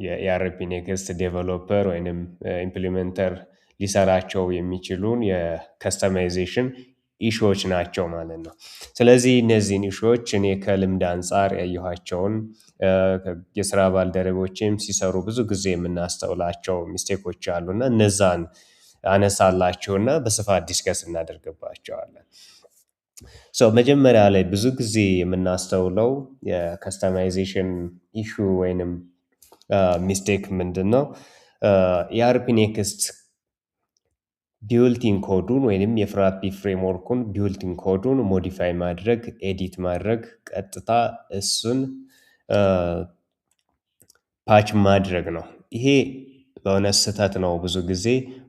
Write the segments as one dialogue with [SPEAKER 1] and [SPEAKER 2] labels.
[SPEAKER 1] የ ERPNext developer ወይንም implementer ሊሰራቸው የሚችሉን የ customization issue ዎች ናቸው ማለት ነው። ስለዚህ እነዚህን issue ዎች እኔ ከልምድ አንፃር ያየኋቸውን፣ የስራ ባልደረቦቼም ሲሰሩ ብዙ ጊዜ የምናስተውላቸው mistake ኦች አሉ እና እነዛን አነሳላችሁና በስፋት discuss እናደርግባቸዋለን። So መጀመሪያ ላይ ብዙ ጊዜ የምናስተውለው የ customization issue ወይንም mistake ምንድነው? ERPNext built-in ኮዱን ወይንም የ Frappe framework ኡን built-in ኮዱን modify ማድረግ፣ edit ማድረግ፣ ቀጥታ እሱን patch ማድረግ ነው። ይሄ በእውነት ስህተት ነው። ብዙ ጊዜ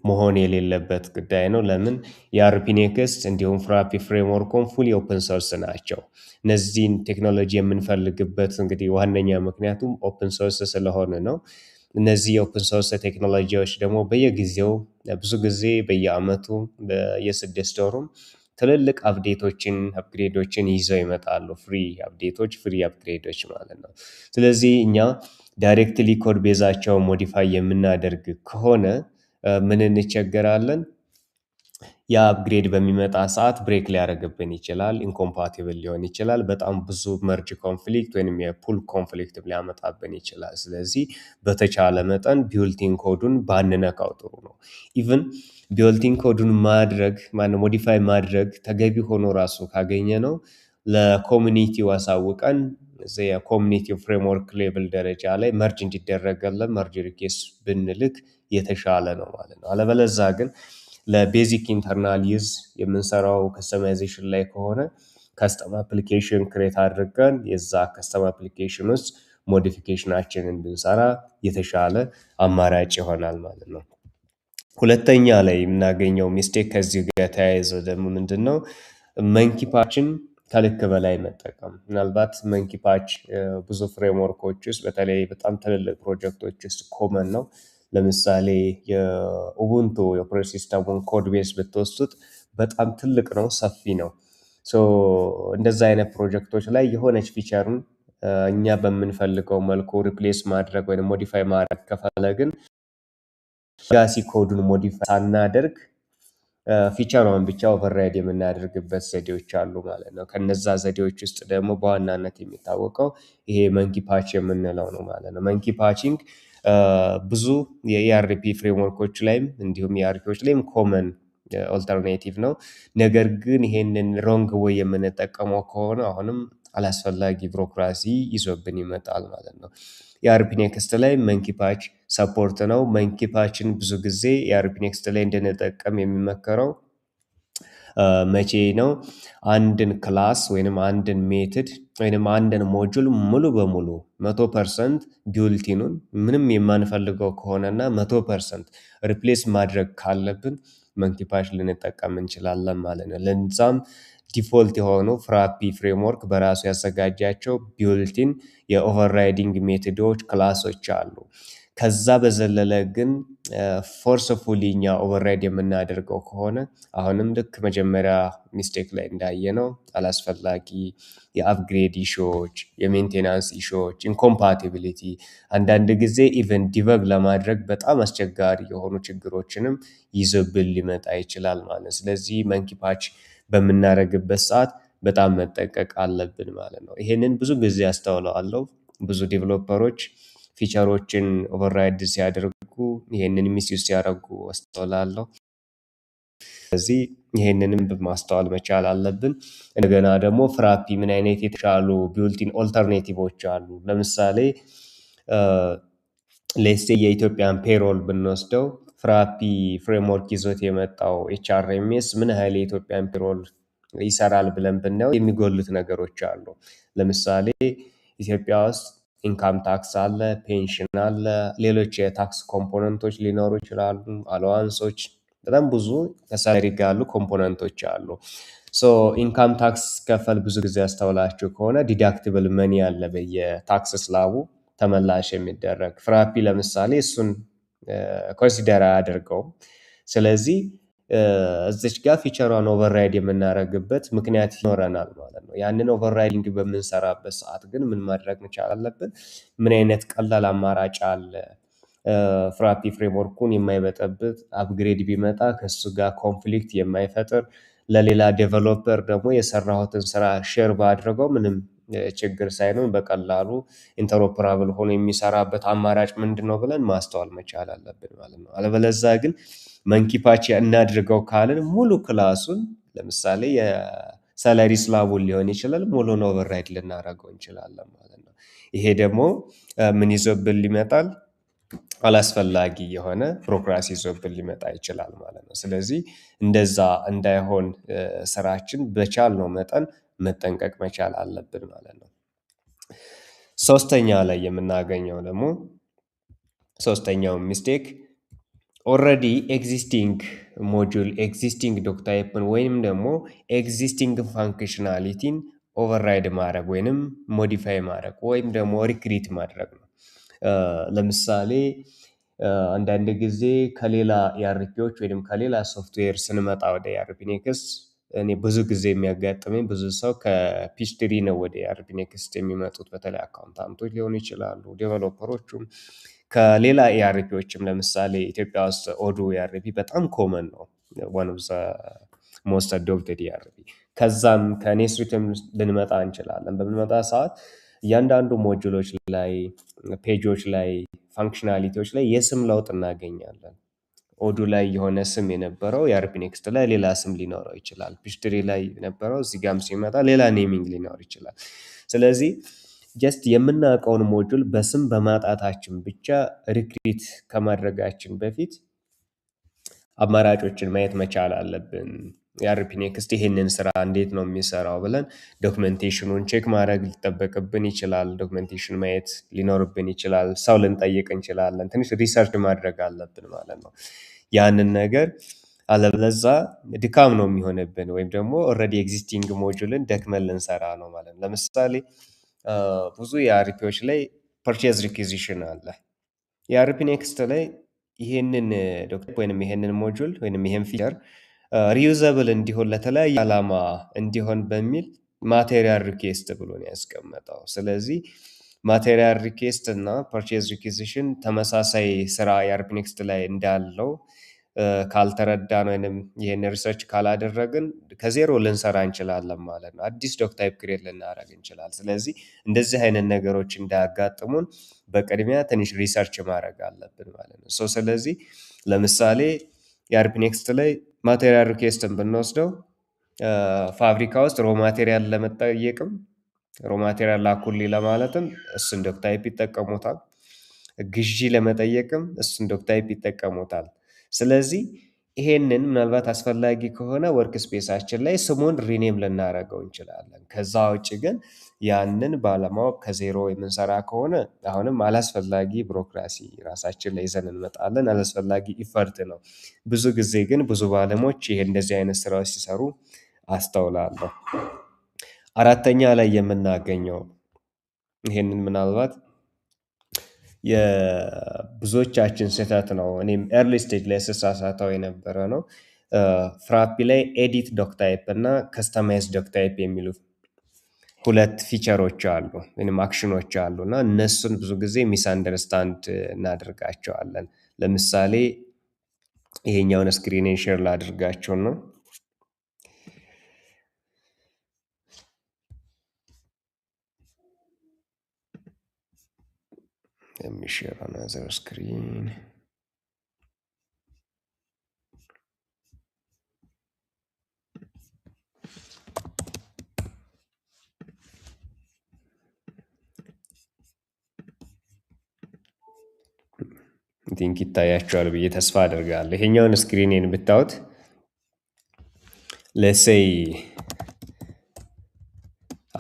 [SPEAKER 1] መሆን የሌለበት ጉዳይ ነው። ለምን? ERPNext እንዲሁም Frappe framework ኡን fully open source ናቸው። እነዚህን ቴክኖሎጂ የምንፈልግበት እንግዲህ ዋነኛ ምክንያቱም open source ስለሆነ ነው። እነዚህ የ open source ቴክኖሎጂዎች ደግሞ በየጊዜው፣ ብዙ ጊዜ በየአመቱ፣ በየ6 ወሩም ትልልቅ update ኦችን፣ upgrade ኦችን ይዘው ይመጣሉ። Free update ኦች፣ free upgrade ኦች ማለት ነው። ስለዚህ እኛ directly code base ኣቸውን modify የምናደርግ ከሆነ ምን እንቸገራለን? ያ upgrade በሚመጣ ሰዓት break ሊያደርግብን ይችላል፣ incompatible ሊሆን ይችላል። በጣም ብዙ merge conflict ወይንም የ pull conflict ሊያመጣብን ይችላል። ስለዚህ በተቻለ መጠን built-in ኮዱን ባንነካው ጥሩ ነው። Even built-in ኮዱን ማድረግ፣ ማነው modify ማድረግ ተገቢ ሆኖ ራሱ ካገኘነው ለ community ው አሳውቀን የ community ው framework level ደረጃ ላይ merge እንዲደረግልን merge request ብንልክ የተሻለ ነው ማለት ነው። አለበለዛ ግን ለ basic internal use የምንሰራው customization ላይ ከሆነ custom application create አድርገን የዛ custom application ውስጥ modification ኣችንን ብንሰራ የተሻለ አማራጭ ይሆናል ማለት ነው። ሁለተኛ ላይ የምናገኘው mistake ከዚህ ጋር ተያይዞ ደግሞ ምንድነው? Monkey patch ን ከልክ በላይ መጠቀም። ምናልባት monkey patch ብዙ framework ኦች ውስጥ፣ በተለይ በጣም ትልልቅ ፕሮጀክቶች ውስጥ common ነው። ለምሳሌ የ Ubuntu የ operating system ኡን code base ብትወስዱት በጣም ትልቅ ነው፣ ሰፊ ነው። So እንደዛ አይነት ፕሮጀክቶች ላይ የሆነች feature ን እኛ በምንፈልገው መልኩ replace ማድረግ ወይም modify ማድረግ ከፈለግን legacy ኮዱን modify ሳናደርግ feature ሯን ብቻ override የምናደርግበት ዘዴዎች አሉ ማለት ነው። ከነዛ ዘዴዎች ውስጥ ደግሞ በዋናነት የሚታወቀው ይሄ monkey patch የምንለው ነው ማለት ነው። Monkey patching ብዙ የ ERP framework ኦች ላይም እንዲሁም ERP ዎች ላይም common alternative ነው። ነገር ግን ይሄንን wrong way የምንጠቀመው ከሆነ አሁንም አላስፈላጊ ቢሮክራሲ ይዞብን ይመጣል ማለት ነው። ERPNext ላይ monkey patch support ነው። Monkey patch ን ብዙ ጊዜ ERPNext ላይ እንድንጠቀም የሚመከረው መቼ ነው? አንድን class ወይንም አንድን method ወይንም አንድን module ሙሉ በሙሉ 100% built-in ኑን ምንም የማንፈልገው ከሆነና 100% replace ማድረግ ካለብን monkey patch ልንጠቀም እንችላለን ማለት ነው። ለዛም default የሆኑ Frappe framework በራሱ ያዘጋጃቸው built-in የ overriding method ኦች፣ class ኦች አሉ። ከዛ በዘለለ ግን forcefully እኛ override የምናደርገው ከሆነ አሁንም ልክ መጀመሪያ mistake ላይ እንዳየነው አላስፈላጊ የ upgrade issue ዎች፣ የ maintenance issue ዎች፣ incompatibility፣ አንዳንድ ጊዜ even debug ለማድረግ በጣም አስቸጋሪ የሆኑ ችግሮችንም ይዞብን ሊመጣ ይችላል ማለት ነው። ስለዚህ monkey patch በምናደርግበት ሰዓት በጣም መጠንቀቅ አለብን ማለት ነው። ይሄንን ብዙ ጊዜ አስተውለዋለሁ። ብዙ developer ኦች feature ኦችን override ሲያደርጉ ይሄንን misuse ሲያደርጉ አስተውላለሁ። ስለዚህ ይሄንንም ማስተዋል መቻል አለብን። እንደገና ደግሞ Frappe ምን አይነት የተሻሉ built-in alternative ኦች አሉ? ለምሳሌ let's say የኢትዮጵያን payroll ብንወስደው Frappe framework ይዞት የመጣው HRMS ምን ያህል የኢትዮጵያን payroll ይሰራል ብለን ብናየው የሚጎሉት ነገሮች አሉ። ለምሳሌ ኢትዮጵያ ውስጥ income tax አለ፣ pension አለ፣ ሌሎች የ tax component ኦች ሊኖሩ ይችላሉ፣ allowance ኦች፣ በጣም ብዙ ከ salary ጋር ያሉ component ኦች አሉ። So income tax ሲከፈል ብዙ ጊዜ ያስተውላችሁ ከሆነ deductible money አለ፣ በየ tax slab ኡ ተመላሽ የሚደረግ። Frappe ለምሳሌ እሱን consider አያደርገውም። ስለዚህ እዚች ጋር feature ሯን override የምናደርግበት ምክንያት ይኖረናል ማለት ነው። ያንን overriding በምንሰራበት ሰዓት ግን ምን ማድረግ መቻል አለብን? ምን አይነት ቀላል አማራጭ አለ? Frappe framework ኩን የማይበጠብጥ፣ upgrade ቢመጣ ከሱ ጋር conflict የማይፈጥር፣ ለሌላ developer ደግሞ የሰራሁትን ስራ share ባድርገው ምንም ችግር ሳይኖር በቀላሉ interoperable ሆኖ የሚሰራበት አማራጭ ምንድነው ብለን ማስተዋል መቻል አለብን ማለት ነው። አለበለዛ ግን monkey patch እናድርገው ካልን ሙሉ class ኡን፣ ለምሳሌ የ salary slab ኡን ሊሆን ይችላል፣ ሙሉን override ልናደርገው እንችላለን ማለት ነው። ይሄ ደግሞ ምን ይዞብን ሊመጣል? አላስፈላጊ የሆነ ቢሮክራሲ ይዞብን ሊመጣ ይችላል ማለት ነው። ስለዚህ እንደዛ እንዳይሆን ስራችን በቻልነው መጠን መጠንቀቅ መቻል አለብን ማለት ነው። ሶስተኛ ላይ የምናገኘው ደግሞ፣ ሶስተኛው mistake already existing module፣ existing doctype ን ወይም ደግሞ existing functionality ን override ማድረግ ወይንም modify ማድረግ ወይም ደግሞ recreate ማድረግ ነው። ለምሳሌ አንዳንድ ጊዜ ከሌላ ERP ዎች ወይም ከሌላ ሶፍትዌር ስንመጣ ወደ ERPNext፣ እኔ ብዙ ጊዜ የሚያጋጥመኝ ብዙ ሰው ከ Peachtree ነው ወደ ERPNext የሚመጡት። በተለይ accountant ኦች ሊሆኑ ይችላሉ፣ developer ኦቹም፣ ከሌላ ERP ዎችም። ለምሳሌ ኢትዮጵያ ውስጥ Odoo ERP በጣም common ነው፣ one of the most adopted ERP። ከዛም ከ NetSuite ም ልንመጣ እንችላለን። በምንመጣ ሰዓት እያንዳንዱ module ኦች ላይ፣ page ኦች ላይ፣ functionality ዎች ላይ የስም ለውጥ እናገኛለን። Odoo ላይ የሆነ ስም የነበረው ERPNext ላይ ሌላ ስም ሊኖረው ይችላል። Peachtree ላይ የነበረው እዚህ ጋም ሲመጣ ሌላ naming ሊኖር ይችላል። ስለዚህ just የምናውቀውን module በስም በማጣታችን ብቻ recreate ከማድረጋችን በፊት አማራጮችን ማየት መቻል አለብን። ERPNext ይሄንን ስራ እንዴት ነው የሚሰራው ብለን documentation ኑን check ማድረግ ሊጠበቅብን ይችላል። Documentation ማየት ሊኖርብን ይችላል። ሰው ልንጠይቅ እንችላለን። ትንሽ research ማድረግ አለብን ማለት ነው። ያንን ነገር አለበለዛ ድካም ነው የሚሆንብን ወይም ደግሞ already existing module ን ደክመን ልንሰራ ነው ማለት ነው። ለምሳሌ ብዙ ERP ዎች ላይ purchase requisition አለ። ERPNext ላይ ይሄንን doctype ወይንም ይሄንን module ወይንም ይሄን feature reusable እንዲሆን፣ ለተለያየ ዓላማ እንዲሆን በሚል material request ብሎ ነው ያስቀመጠው። ስለዚህ material request እና purchase requisition ተመሳሳይ ስራ ERPNext ላይ እንዳለው ካልተረዳን ወይንም ይህን research ካላደረግን ከዜሮ ልንሰራ እንችላለን ማለት ነው። አዲስ doctype create ልናደርግ እንችላለን። ስለዚህ እንደዚህ አይነት ነገሮች እንዳያጋጥሙን በቅድሚያ ትንሽ research ማድረግ አለብን ማለት ነው። So ስለዚህ ለምሳሌ ERPNext ላይ material request ን ብንወስደው ፋብሪካ ውስጥ raw material ለመጠየቅም፣ raw material ላኩልኝ ለማለትም እሱን doctype ይጠቀሙታል። ግዢ ለመጠየቅም እሱን doctype ይጠቀሙታል። ስለዚህ ይሄንን ምናልባት አስፈላጊ ከሆነ workspace ኣችን ላይ ስሙን rename ልናደርገው እንችላለን። ከዛ ውጭ ግን ያንን ባለማወቅ ከዜሮ የምንሰራ ከሆነ አሁንም አላስፈላጊ ቢሮክራሲ ራሳችን ላይ ይዘን እንመጣለን። አላስፈላጊ effort ነው። ብዙ ጊዜ ግን ብዙ ባለሙያዎች ይሄ እንደዚህ አይነት ስራዎች ሲሰሩ አስተውላለሁ። አራተኛ ላይ የምናገኘው፣ ይሄንን ምናልባት የብዙዎቻችን ስህተት ነው። እኔም early stage ላይ ስሳሳተው የነበረ ነው። Frappe ላይ edit doctype እና customize doctype የሚሉ ሁለት feature ኦች አሉ ወይም action ኖች አሉ እና እነሱን ብዙ ጊዜ misunderstand እናደርጋቸዋለን። ለምሳሌ ይሄኛውን screen ኔን share ላድርጋቸው ነው። Let me share another screen. Think ይታያቸዋል ብዬ ተስፋ አደርጋለሁ። ይሄኛውን screen ኔን ብታዩት፣ let's say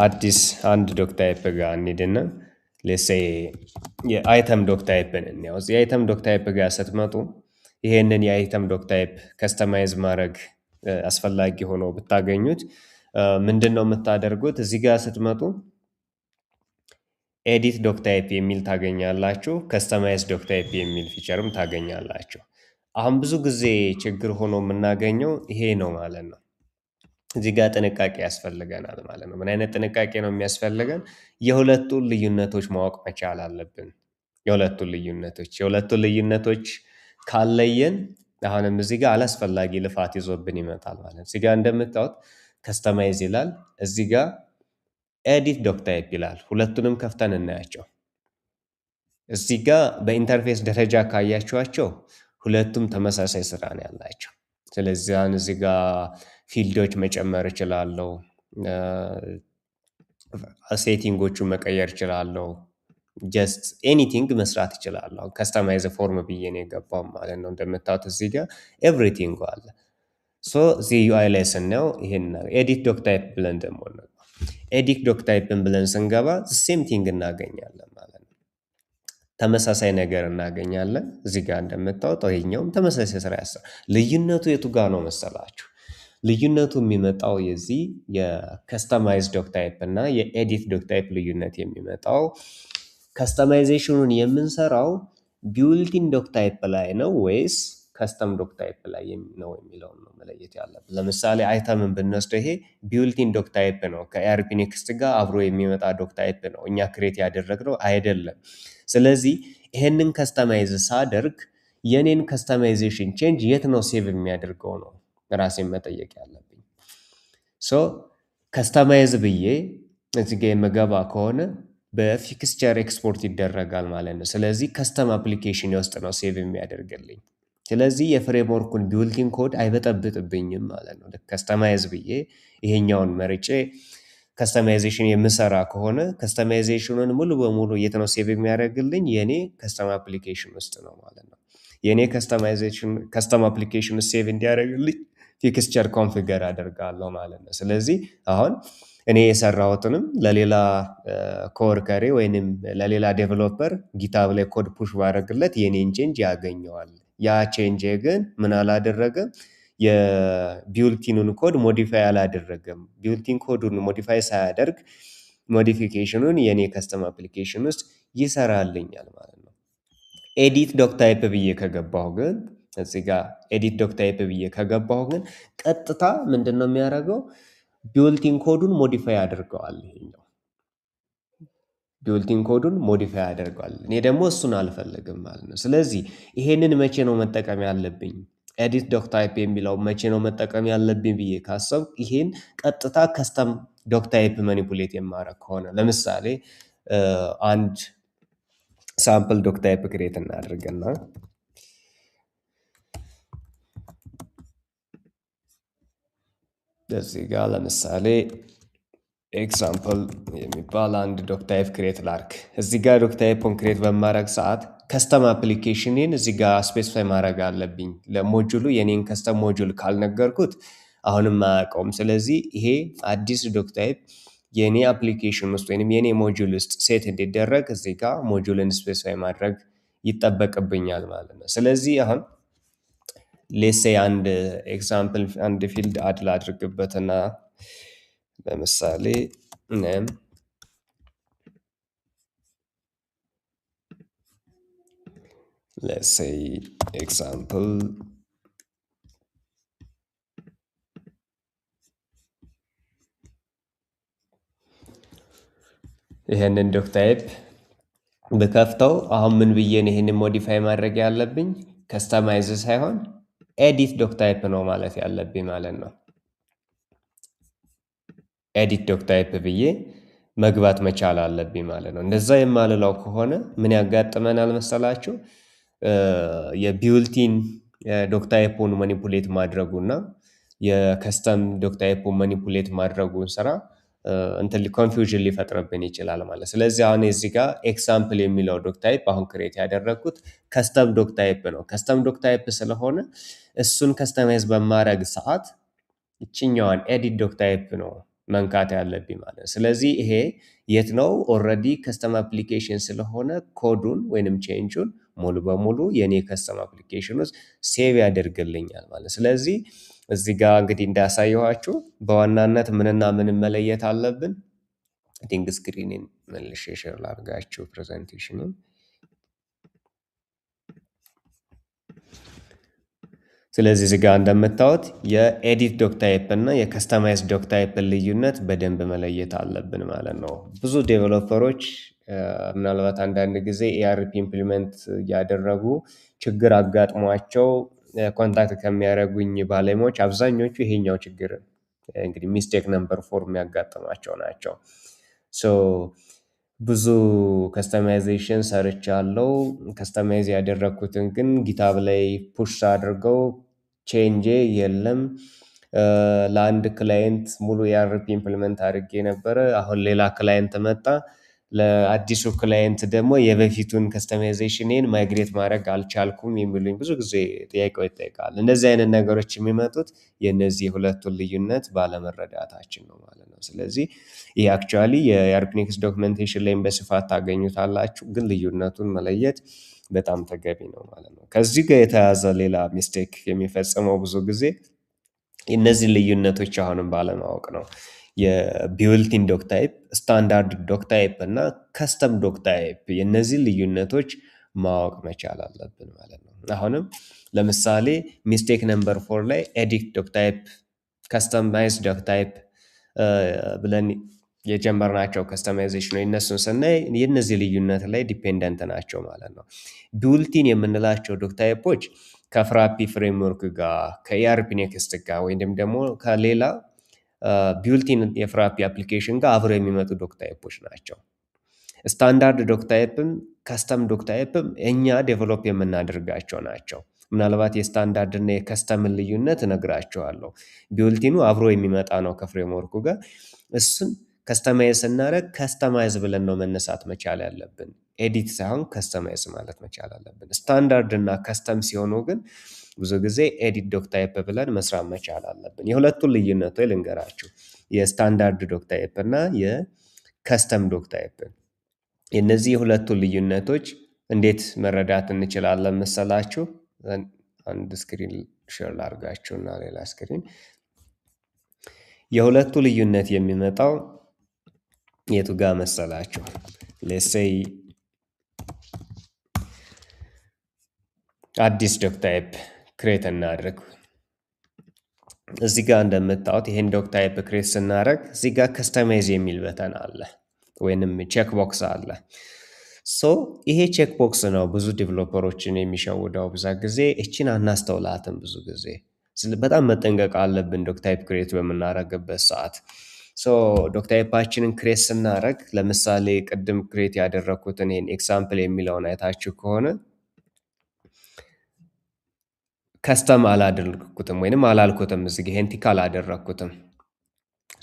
[SPEAKER 1] አዲስ አንድ doctype ጋር እንሂድና let's say የ item doctype ን እንያው። የ item doctype ጋር ስትመጡ ይሄንን የ item doctype customize ማድረግ አስፈላጊ ሆኖ ብታገኙት ምንድን ነው የምታደርጉት? እዚህ ጋር ስትመጡ edit doctype የሚል ታገኛላችሁ። Customize doctype የሚል feature ም ታገኛላችሁ። አሁን ብዙ ጊዜ ችግር ሆኖ የምናገኘው ይሄ ነው ማለት ነው። እዚህ ጋር ጥንቃቄ ያስፈልገናል ማለት ነው። ምን አይነት ጥንቃቄ ነው የሚያስፈልገን? የሁለቱን ልዩነቶች ማወቅ መቻል አለብን። የሁለቱን ልዩነቶች ካለየን አሁንም እዚህ ጋር አላስፈላጊ ልፋት ይዞብን ይመጣል ማለት ነው። እዚህ ጋር እንደምታዩት customize ይላል፣ እዚህ ጋር edit doctype ይላል። ሁለቱንም ከፍተን እናያቸው። እዚህ ጋር በ interface ደረጃ ካያችኋቸው ሁለቱም ተመሳሳይ ስራ ነው ያላቸው። ስለዚህ አሁን እዚህ ጋር field ኦች መጨመር እችላለሁ፣ setting ኦቹን መቀየር እችላለሁ። Just anything መስራት እችላለሁ። Customize form ብዬ ነው የገባው ማለት ነው። እንደምታዩት እዚህ ጋር everything አለ። So እዚህ UI ላይ ስናየው ይሄን edit doctype ብለን ደግሞ edit doctype ን ብለን ስንገባ same thing እናገኛለን ማለት ነው። ተመሳሳይ ነገር እናገኛለን። እዚህ ጋር እንደምታዩት ይሄኛውም ተመሳሳይ ስራ ያሰራል። ልዩነቱ የቱ ጋር ነው መሰላችሁ? ልዩነቱ የሚመጣው የዚህ የ customize doctype እና የ edit doctype ልዩነት የሚመጣው customization ኑን የምንሰራው built-in doctype ላይ ነው ወይስ custom doctype ላይ ነው የሚለውን ነው መለየት ያለብን። ለምሳሌ item ን ብንወስደው ይሄ built-in doctype ነው። ከ ERPNext ጋር አብሮ የሚመጣ doctype ነው። እኛ create ያደረግነው አይደለም። ስለዚህ ይሄንን customize ሳደርግ የኔን customization change የት ነው save የሚያደርገው ነው ራሴን መጠየቅ ያለብኝ። So customize ብዬ እዚህ ጋ የምገባ ከሆነ በ fixture export ይደረጋል ማለት ነው። ስለዚህ custom application ውስጥ ነው save የሚያደርግልኝ። ስለዚህ የ framework ኩን built-in code አይበጠብጥብኝም ማለት ነው። Customize ብዬ ይሄኛውን መርጬ customization የምሰራ ከሆነ customization ኑን ሙሉ በሙሉ የት ነው save የሚያደርግልኝ? የኔ custom application ውስጥ ነው ማለት ነው። የኔ customization custom application save እንዲያደርግልኝ fixture configure አደርጋለሁ ማለት ነው። ስለዚህ አሁን እኔ የሰራሁትንም ለሌላ coworker ኤ ወይንም ለሌላ developer GitHub ላይ code push ባደርግለት የኔን change ያገኘዋል። ያ change ግን ምን አላደረገም? የ built-in ኑን code modify አላደረገም። Built-in code ኡን modify ሳያደርግ modification ኑን የኔ custom application ውስጥ ይሰራልኛል ማለት ነው። Edit doctype ብዬ ከገባሁ ግን፣ እዚህ ጋር edit doctype ብዬ ከገባሁ ግን ቀጥታ ምንድን ነው የሚያደርገው? Built-in code ኡን modify ያደርገዋል። ይሄኛው built-in code ኡን modify ያደርገዋል። እኔ ደግሞ እሱን አልፈልግም ማለት ነው። ስለዚህ ይሄንን መቼ ነው መጠቀም ያለብኝ? Edit doctype የሚለው መቼ ነው መጠቀም ያለብኝ ብዬ ካሰብኩ ይሄን ቀጥታ custom doctype manipulate የማደርግ ከሆነ፣ ለምሳሌ አንድ sample doctype create እናድርግና እዚህ ጋር ለምሳሌ example የሚባል አንድ doctype create ላርግ። እዚህ ጋር doctype ን create በማድረግ ሰዓት custom application ን እዚህ ጋር specify ማድረግ አለብኝ። ለ module ኡ የኔን custom module ካልነገርኩት አሁንም አያውቀውም። ስለዚህ ይሄ አዲስ doctype የኔ application ውስጥ ወይም የኔ module ውስጥ set እንዲደረግ እዚህ ጋር module ን specify ማድረግ ይጠበቅብኛል ማለት ነው። ስለዚህ አሁን let's say አንድ example አንድ field add ላድርግበትና ለምሳሌ name, let's say example፣ ይሄንን doctype ብከፍተው አሁን ምን ብዬ ነው ይሄንን modify ማድረግ ያለብኝ? Customize ሳይሆን edit doctype ነው ማለት ያለብኝ ማለት ነው። Edit doctype ብዬ መግባት መቻል አለብኝ ማለት ነው። እንደዛ የማልለው ከሆነ ምን ያጋጥመናል መሰላችሁ? የ built-in doctype ኡን manipulate ማድረጉና የ custom doctype ኡን manipulate ማድረጉን ስራ እንትን confusion ሊፈጥርብን ይችላል ማለት። ስለዚህ አሁን እዚህ ጋር example የሚለው doctype አሁን create ያደረግኩት custom doctype ነው። Custom doctype ስለሆነ እሱን customize በማድረግ ሰዓት ይችኛዋን edit doctype ነው መንካት ያለብኝ ማለት ነው። ስለዚህ ይሄ የት ነው? Already custom application ስለሆነ ኮዱን ወይንም change ኡን ሙሉ በሙሉ የኔ custom application ውስጥ save ያደርግልኛል ማለት። ስለዚህ እዚህ ጋር እንግዲህ እንዳሳየኋችሁ በዋናነት ምንና ምንን መለየት አለብን? Think screen ን መልሼ share ላድርጋችሁ presentation ን። ስለዚህ እዚህ ጋር እንደምታዩት የ edit doctype እና የ customize doctype ልዩነት በደንብ መለየት አለብን ማለት ነው። ብዙ developer ኦች ምናልባት አንዳንድ ጊዜ ERP implement እያደረጉ ችግር አጋጥሟቸው contact ከሚያደርጉኝ ባለሙያዎች አብዛኞቹ ይሄኛው ችግር እንግዲህ mistake number 4 የሚያጋጥማቸው ናቸው። So ብዙ customization ሰርቻለሁ። Customize ያደረኩትን ግን GitHub ላይ push አድርገው change የለም። ለአንድ client ሙሉ ERP implement አድርጌ ነበረ። አሁን ሌላ client መጣ። ለአዲሱ client ደግሞ የበፊቱን customization ን migrate ማድረግ አልቻልኩም የሚሉኝ ብዙ ጊዜ ጥያቄው ይጠይቃል። እንደዚህ አይነት ነገሮች የሚመጡት የነዚህ ሁለቱን ልዩነት ባለመረዳታችን ነው ማለት ነው። ስለዚህ ይሄ actually የ ERPNext documentation ላይም በስፋት ታገኙታላችሁ፣ ግን ልዩነቱን መለየት በጣም ተገቢ ነው ማለት ነው። ከዚህ ጋር የተያያዘ ሌላ mistake የሚፈጸመው ብዙ ጊዜ እነዚህን ልዩነቶች አሁንም ባለማወቅ ነው። የ built-in doctype፣ standard doctype እና custom doctype የእነዚህን ልዩነቶች ማወቅ መቻል አለብን ማለት ነው። አሁንም ለምሳሌ mistake number 4 ላይ edit doctype፣ customize doctype ብለን የጀመርናቸው customization እነሱን ስናይ የእነዚህ ልዩነት ላይ dependent ናቸው ማለት ነው። Built-in የምንላቸው doctype ኦች ከ Frappe framework ጋር፣ ከ ERPNext ጋር ወይም ደግሞ ከሌላ built-in የ Frappe application ጋር አብረው የሚመጡ doctype ኦች ናቸው። Standard doctype ም custom doctype ም እኛ develop የምናደርጋቸው ናቸው። ምናልባት የስታንዳርድ እና የ custom ን ልዩነት እነግራችኋለሁ። Built-in ኑ አብሮ የሚመጣ ነው ከ framework ኡ ጋር። እሱን customize ስናደርግ customize ብለን ነው መነሳት መቻል ያለብን። Edit ሳይሆን customize ማለት መቻል አለብን። ስታንዳርድ እና custom ሲሆኑ ግን ብዙ ጊዜ edit doctype ብለን መስራት መቻል አለብን። የሁለቱን ልዩነት ልንገራችሁ። የ standard doctype እና የ custom doctype። የነዚህ የሁለቱን ልዩነቶች እንዴት መረዳት እንችላለን መሰላችሁ? አንድ screen share ላድርጋችሁና ሌላ screen። የሁለቱ ልዩነት የሚመጣው የቱ ጋር መሰላችሁ? Let's say አዲስ doctype create እናድርግ። እዚህ ጋር እንደምታዩት ይሄን doctype create ስናደርግ እዚህ ጋር customize የሚል button አለ ወይንም check box አለ። So ይሄ check box ነው ብዙ developer ኦችን የሚሸውደው። ብዙ ጊዜ እቺን አናስተውላትም። ብዙ ጊዜ በጣም መጠንቀቅ አለብን doctype create በምናደርግበት ሰዓት። So doctype ኣችንን create ስናደርግ ለምሳሌ ቅድም create ያደረኩትን ይሄን example የሚለውን አይታችሁ ከሆነ custom አላደረኩትም ወይንም አላልኩትም፣ እዚህ ጋር ይሄን tick አላደረኩትም።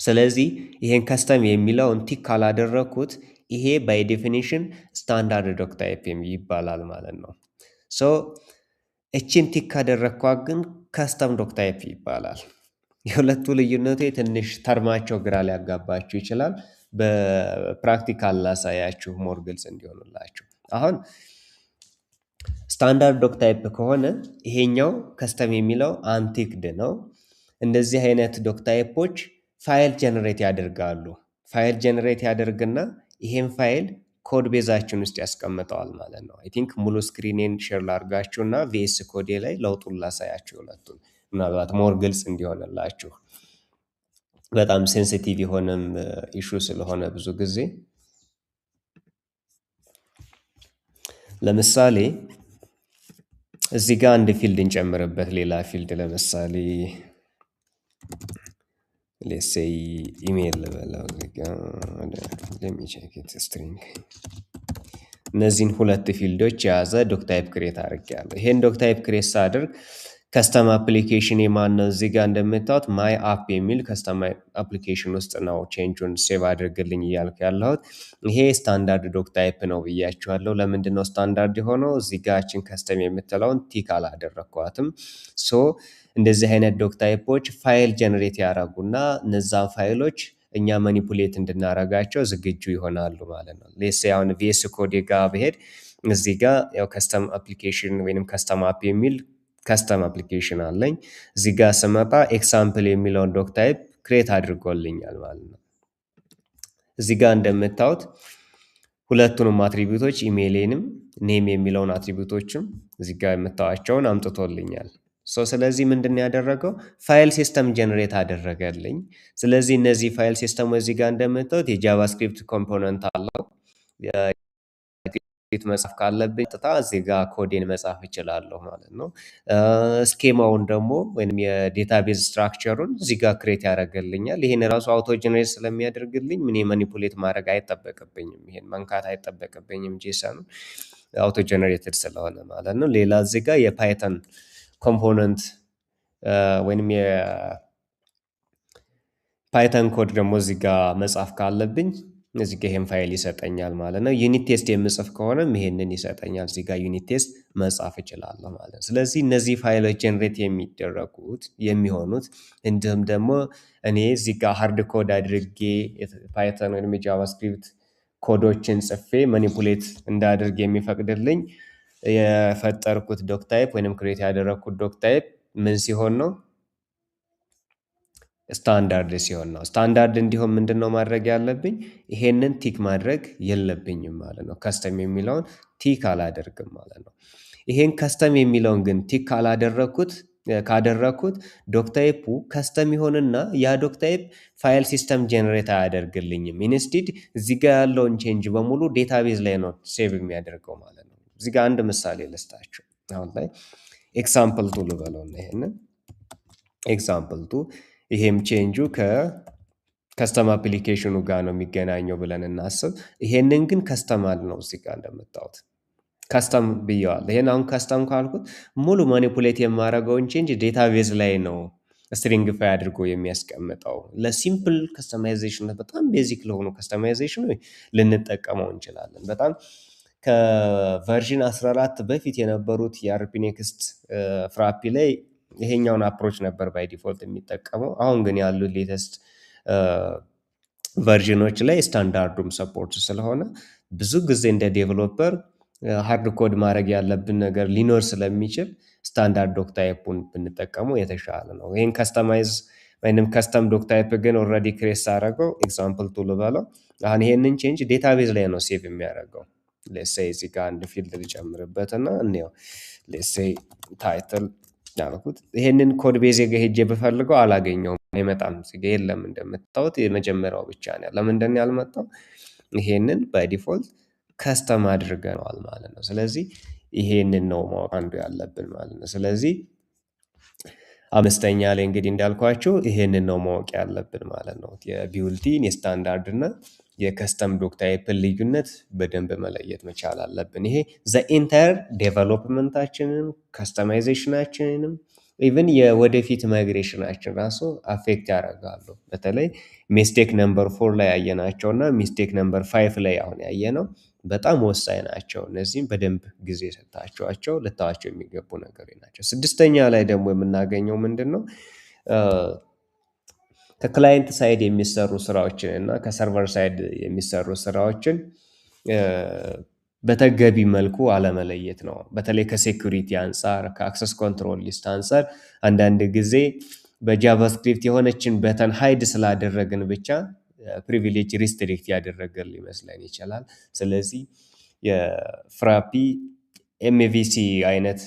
[SPEAKER 1] ስለዚህ ይሄን custom የሚለውን tick ካላደረኩት ይሄ by definition standard doctype ይባላል ማለት ነው። So እቺን tick ካደረኳት ግን custom doctype ይባላል። የሁለቱ ልዩነቱ ትንሽ term ኣቸው ግራ ሊያጋባችሁ ይችላል። በ practical ላሳያችሁ more ግልጽ እንዲሆንላችሁ። አሁን standard doctype ከሆነ ይሄኛው custom የሚለው unticked ነው። እንደዚህ አይነት doctype ኦች file generate ያደርጋሉ። File generate ያደርግና ይሄን file code base ኣችን ውስጥ ያስቀምጠዋል ማለት ነው። I think ሙሉ screen ኤን share ላድርጋችሁና VS Code ኤ ላይ ለውጡን ላሳያችሁ ሁለቱን ምናልባት more ግልጽ እንዲሆንላችሁ። በጣም sensitive የሆነም issue ስለሆነ ብዙ ጊዜ ለምሳሌ እዚህ ጋር አንድ field እንጨምርበት፣ ሌላ field ለምሳሌ let's say email ልበለው እዚህ ጋር let me check it string። እነዚህን ሁለት field ኦች የያዘ doctype create አድርጌያለሁ። ይሄን doctype create ሳደርግ custom application የማን ነው? እዚህ ጋር እንደምታዩት my app የሚል custom application ውስጥ ነው change ኡን save አድርግልኝ እያልኩ ያለሁት። ይሄ standard doctype ነው ብያችኋለሁ። ለምንድን ነው ስታንዳርድ የሆነው? እዚህ ጋር እችን custom የምትለውን tick አላደረግኳትም። So እንደዚህ አይነት doctype ኦች file generate ያደረጉና እነዛን ፋይሎች እኛ manipulate እንድናረጋቸው ዝግጁ ይሆናሉ ማለት ነው። Let's say አሁን VS Code ጋር ብሄድ እዚህ ጋር ያው custom application ወይንም custom app የሚል custom application አለኝ። እዚህ ጋር ስመጣ example የሚለውን doctype create አድርጎልኛል ማለት ነው። እዚህ ጋር እንደምታዩት ሁለቱንም attribute ኦች email ኤንም name የሚለውን attribute ኦችም እዚህ ጋር የምታዩቸውን አምጥቶልኛል። So ስለዚህ ምንድን ነው ያደረገው? File system generate አደረገልኝ። ስለዚህ እነዚህ file system እዚህ ጋር እንደምታዩት የ JavaScript component አለው። መጻፍ ካለብኝ ቀጥታ እዚህ ጋር ኮዴን መጻፍ እችላለሁ ማለት ነው። Schema ውን ደግሞ ወይም የ database structure ሩን እዚህ ጋር create ያደርግልኛል። ይሄን ራሱ auto generate ስለሚያደርግልኝ እኔ manipulate ማድረግ አይጠበቅብኝም። ይሄን መንካት አይጠበቅብኝም፣ JSON ኑ auto generated ስለሆነ ማለት ነው። ሌላ እዚህ ጋር የ Python component ወይንም የ Python code ደግሞ እዚህ ጋር መጻፍ ካለብኝ እዚህ ጋር ይሄን ፋይል ይሰጠኛል ማለት ነው። Unit test የምጽፍ ከሆነም ይሄንን ይሰጠኛል። እዚህ ጋር unit test መጻፍ እችላለሁ ማለት ነው። ስለዚህ እነዚህ ፋይሎች generate የሚደረጉት የሚሆኑት እንዲሁም ደግሞ እኔ እዚህ ጋር hard code አድርጌ Python ወይም የ JavaScript ኮዶችን ጽፌ manipulate እንዳደርግ የሚፈቅድልኝ የፈጠርኩት doctype ወይንም create ያደረግኩት doctype ምን ሲሆን ነው? ስታንዳርድ ሲሆን ነው። ስታንዳርድ እንዲሆን ምንድን ነው ማድረግ ያለብኝ? ይሄንን tick ማድረግ የለብኝም ማለት ነው። Custom የሚለውን tick አላደርግም ማለት ነው። ይሄን custom የሚለውን ግን tick ካላደረግኩት፣ ካደረግኩት doctype ኡ custom ይሆንና ያ doctype file system generate አያደርግልኝም። Instead እዚህ ጋር ያለውን change በሙሉ database ላይ ነው save የሚያደርገው ማለት ነው። እዚህ ጋር አንድ ምሳሌ ልስጣችሁ። አሁን ላይ example two ልበለውና ይሄንን example two፣ ይሄም change ኡ ከ custom application ኑ ጋር ነው የሚገናኘው ብለን እናስብ። ይሄንን ግን custom አልነው፣ እዚህ ጋር እንደምታዩት custom ብየዋል። ይሄን አሁን custom ካልኩት ሙሉ manipulate የማደርገውን change database ላይ ነው stringify አድርጎ የሚያስቀምጠው። ለ simple customization፣ በጣም basic ለሆኑ customization ልንጠቀመው እንችላለን። በጣም ከ version 14 በፊት የነበሩት የ ERPNext Frappe ላይ ይሄኛውን approach ነበር by default የሚጠቀመው። አሁን ግን ያሉት latest version ኖች ላይ standard ኡም support ስለሆነ ብዙ ጊዜ እንደ developer hard code ማድረግ ያለብን ነገር ሊኖር ስለሚችል standard doctype ኡን ብንጠቀመው የተሻለ ነው። ይህን customize ወይንም custom doctype ግን already create ሳደርገው፣ example two ልበለው፣ አሁን ይሄንን change database ላይ ነው save የሚያደርገው። Let's say እዚህ ጋር አንድ field ልጨምርበት እና እንየው። Let's say title ያልኩት ይሄንን code base ጋ ሄጄ ብፈልገው አላገኘውም፣ አይመጣም። እዚህ ጋ የለም። እንደምታዩት የመጀመሪያው ብቻ ነው። ለምንድን ነው ያልመጣው? ይሄንን by default custom አድርገነዋል ማለት ነው። ስለዚህ ይሄንን ነው ማወቅ አንዱ ያለብን ማለት ነው። ስለዚህ አምስተኛ ላይ እንግዲህ እንዳልኳችሁ ይሄንን ነው ማወቅ ያለብን ማለት ነው። የ built-in፣ የ standard እና የ custom doctype ን ልዩነት በደንብ መለየት መቻል አለብን። ይሄ the entire development ኣችንንም customization ኣችንንም even የወደፊት migration ኣችን ራሱ affect ያደርጋሉ። በተለይ mistake number 4 ላይ ያየናቸው እና mistake number 5 ላይ አሁን ያየነው በጣም ወሳኝ ናቸው። እነዚህም በደንብ ጊዜ ሰጥታችኋቸው ልታዩዋቸው የሚገቡ ነገሮች ናቸው። ስድስተኛ ላይ ደግሞ የምናገኘው ምንድን ነው? ከ client side የሚሰሩ ስራዎችን እና ከ server side የሚሰሩ ስራዎችን በተገቢ መልኩ አለመለየት ነው። በተለይ ከ security አንፃር፣ ከ access control list አንፃር አንዳንድ ጊዜ በ JavaScript የሆነችን button hide ስላደረግን ብቻ privilege restrict ያደረገን ሊመስለን ይችላል። ስለዚህ የ Frappe MVC አይነት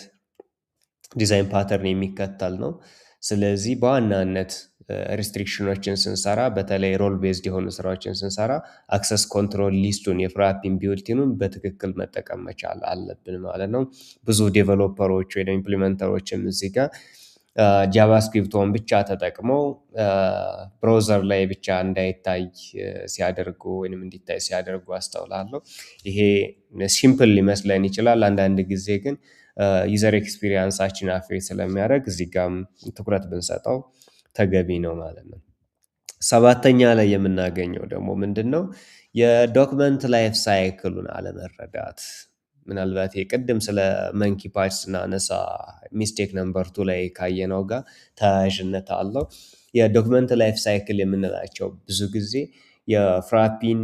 [SPEAKER 1] design pattern የሚከተል ነው። ስለዚህ በዋናነት restriction ኖችን ስንሰራ፣ በተለይ role based የሆኑ ስራዎችን ስንሰራ access control list ኡን የ Frappe ን built-in ኑን በትክክል መጠቀም መቻል አለብን ማለት ነው። ብዙ developer ኦች ወይ implementer ኦችም እዚህ ጋር JavaScript ን ብቻ ተጠቅመው browser ላይ ብቻ እንዳይታይ ሲያደርጉ ወይንም እንዲታይ ሲያደርጉ አስተውላለሁ። ይሄ simple ሊመስለን ይችላል። አንዳንድ ጊዜ ግን user experience ኣችን affect ስለሚያደርግ እዚህ ጋርም ትኩረት ብንሰጠው ተገቢ ነው ማለት ነው። ሰባተኛ ላይ የምናገኘው ደግሞ ምንድነው? የ document life cycle ሉን አለመረዳት። ምናልባት የቅድም ስለ monkey patch ስናነሳ mistake number 2 ላይ ካየነው ጋር ተያያዥነት አለው። የ document life cycle የምንላቸው ብዙ ጊዜ የ Frappe ን